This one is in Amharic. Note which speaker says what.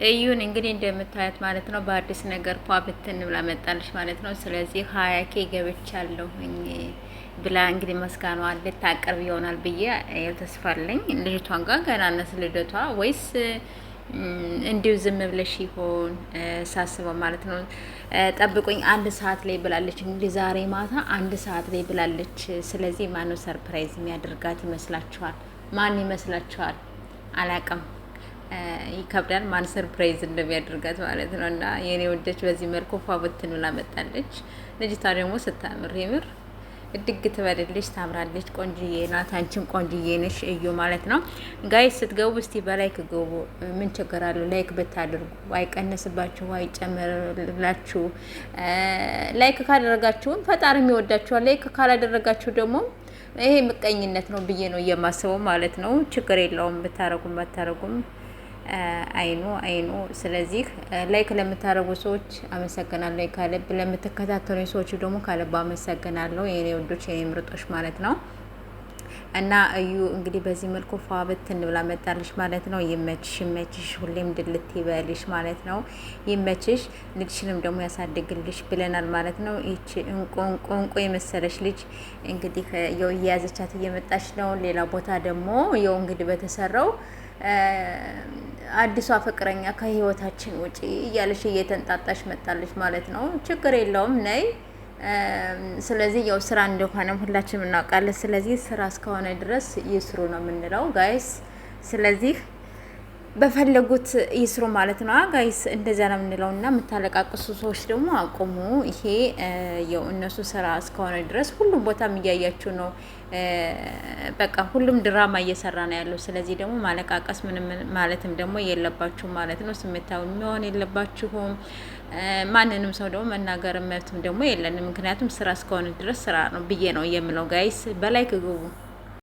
Speaker 1: እዩን እንግዲህ እንደምታያት ማለት ነው። በአዲስ ነገር ፏ ብትን ብላ መጣለች ማለት ነው። ስለዚህ 20K ገብቻለሁኝ ብላ እንግዲህ መስጋኗን ልታቀርብ ይሆናል ብዬ ተስፋ አለኝ። ልጅቷን ጋር ገና ነስ ልደቷ ወይስ እንዲሁ ዝም ብለሽ ይሆን ሳስበው ማለት ነው። ጠብቁኝ 1 ሰዓት ላይ ብላለች። እንግዲህ ዛሬ ማታ 1 ሰዓት ላይ ብላለች። ስለዚህ ማነው surprise የሚያደርጋት ይመስላችኋል? ማን ይመስላችኋል? አላቅም። ይከብዳል። ማን surprise እንደሚያደርጋት ማለት ነው። እና የኔ ወደች በዚህ መልኩ ፏ ብትን ብላ መጣለች። ልጅቷ ደግሞ ስታምር የምር እድግ ትበልልሽ፣ ታምራለች። ቆንጅዬ ናት። አንቺም ቆንጅዬ ነሽ እዩ ማለት ነው። Guys፣ ስትገቡ እስቲ በ like ግቡ። ምን ችግር አለው? Like ብታደርጉ አይቀንስባችሁ፣ አይጨምርላችሁ። Like ካደረጋችሁም ፈጣሪም ይወዳችኋል። Like ካላደረጋችሁ ደግሞ ይሄ ምቀኝነት ነው ብዬ ነው የማስበው ማለት ነው። ችግር የለውም ብታረጉም ባታረጉም አይኑ አይኑ። ስለዚህ like ለምታደርጉ ሰዎች አመሰግናለሁ ከልብ፣ ለምትከታተሉ ሰዎች ደግሞ ከልብ አመሰግናለሁ። የኔ ውዶች፣ የኔ ምርጦች ማለት ነው። እና እዩ እንግዲህ በዚህ መልኩ ፏ ብትን ብላ መጣለች ማለት ነው። ይመችሽ፣ ይመችሽ፣ ሁሌም ድልት ይበልሽ ማለት ነው። ይመችሽ፣ ልጅሽንም ደግሞ ያሳድግልሽ ብለናል ማለት ነው። ይቺ እንቁ እንቁ እንቁ የመሰለች ልጅ እንግዲህ የው እየያዘቻት እየመጣች ነው። ሌላ ቦታ ደግሞ የው እንግዲህ በተሰራው አዲሷ ፍቅረኛ ከህይወታችን ውጪ እያለች እየተንጣጣች መጣለች ማለት ነው። ችግር የለውም ነይ። ስለዚህ ያው ስራ እንደሆነም ሁላችንም እናውቃለን። ስለዚህ ስራ እስከሆነ ድረስ ይስሩ ነው የምንለው guys። ስለዚህ በፈለጉት ይስሩ ማለት ነው guys፣ እንደዚያ ነው የምንለው። እና የምታለቃቅሱ ሰዎች ደግሞ አቁሙ። ይሄ ያው እነሱ ስራ እስከሆነ ድረስ ሁሉም ቦታም እያያችሁ ነው። በቃ ሁሉም ድራማ እየሰራ ነው ያለው። ስለዚህ ደግሞ ማለቃቀስ ምንም ማለትም ደግሞ የለባችሁም ማለት ነው። ስሜታዊ የሚሆን የለባችሁም። ማንንም ሰው ደግሞ መናገር መብትም ደግሞ የለንም። ምክንያቱም ስራ እስከሆነ ድረስ ስራ ነው ብዬ ነው የምለው guys። በ like ግቡ።